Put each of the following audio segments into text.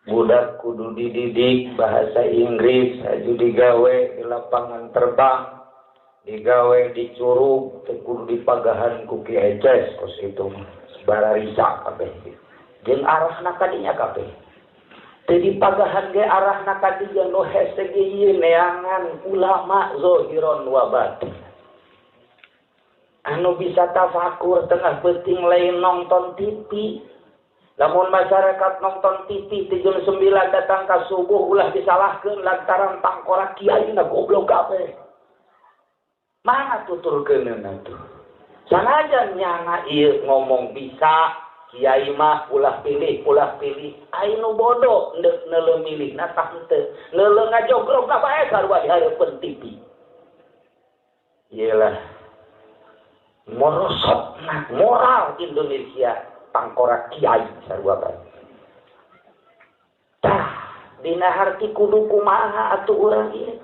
Budak kudu dididik bahasa Inggris, haju digawe di lapangan terbang, digawe di curug, teu kudu dipagahan ku Ki Eces kos kitu mah. Bararisa kabeh. Jeung arahna ka dinya kabeh. Teu dipagahan ge arahna ka dinya nu hese ge ieu neangan ulama zahiron wa batin. Anu bisa tafakur tengah peuting lain nonton TV. Lamun masyarakat nonton TV di jam 9 datang ka subuh ulah disalahkeun lantaran tangkorak kiai na goblok kabeh. Mana tuturkeunna tuh? Sanajan nyana ieu ngomong bisa kiai mah ulah pilih ai nu bodoh ndek neuleuh milihna tah henteu. Neuleuh ngajogrog ka bae sarua di hareupeun TV. Iyalah merosotna moral Indonesia tangkorak kiai sarua bae. Tah dina harti kudu kumaha atuh urang ieu.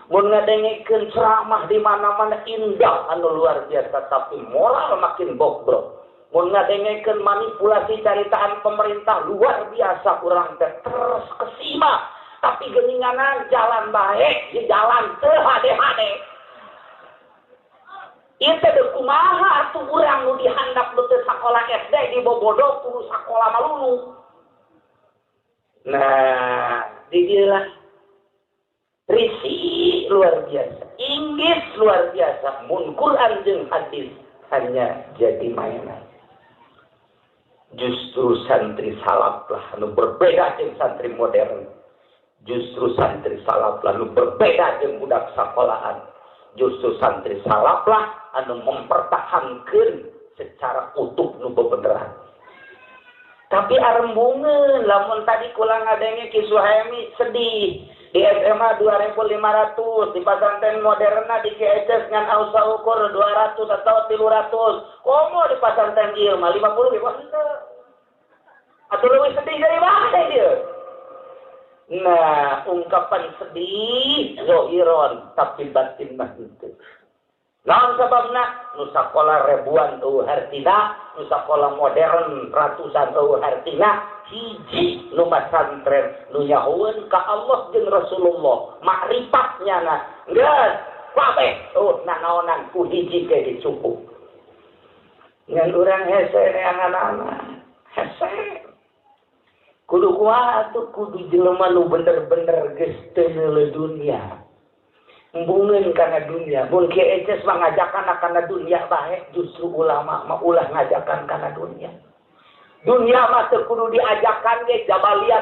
Mun ngadengekeun ceramah di mana-mana indah anu luar biasa tapi moral makin bobrok. Mun ngadengekeun manipulasi caritaan pemerintah luar biasa urang teh terus kesima tapi geuninganan jalan bae di jalan teu hade-hade. Ieu teh kumaha atuh urang nu dihandap nu teu sakola SD dibobodo kudu sakola malulu. Nah, di dieu lah risi luar biasa, inggris luar biasa, mun Quran jeung hadis hanya jadi mainan. Justru santri salaf lah nu berbeda jeung santri modern. Justru santri salaf lah nu berbeda jeung budak sakolahan. Justru santri salaf lah anu mempertahankan secara utuh nu bebeneran. Tapi arembungeun lamun tadi kula ngadenge Ki Suhaimi sedih. Di SMA 2.500, di pesantren moderna di KHS ngan saukur 200 atau 300. Komo di pesantren ieu mah 50 ge henteu. Atuh leuwih sedih dari mana ieu? Nah, ungkapan sedih zohiron tapi batin mah henteu. Naon sababna? Nu sakola ribuan eueuh hartina, nu sakola modern ratusan eueuh hartina, hiji nu masantren nu nyahoeun ka Allah jeung Rasulullah, makrifatnya na geus kabeh eueuh nanaonan ku hiji ge dicukup. Ngan urang hese neanganana, hese. Kudu kumaha atuh kudu jelema nu bener-bener geus teu neuleuh dunia. Embungeun kana dunia, mun Ki Eces mah ngajakan kana dunia bae, justru ulama mah ulah ngajakan kana dunia. Dunia mah teu kudu diajakan ge jabaliat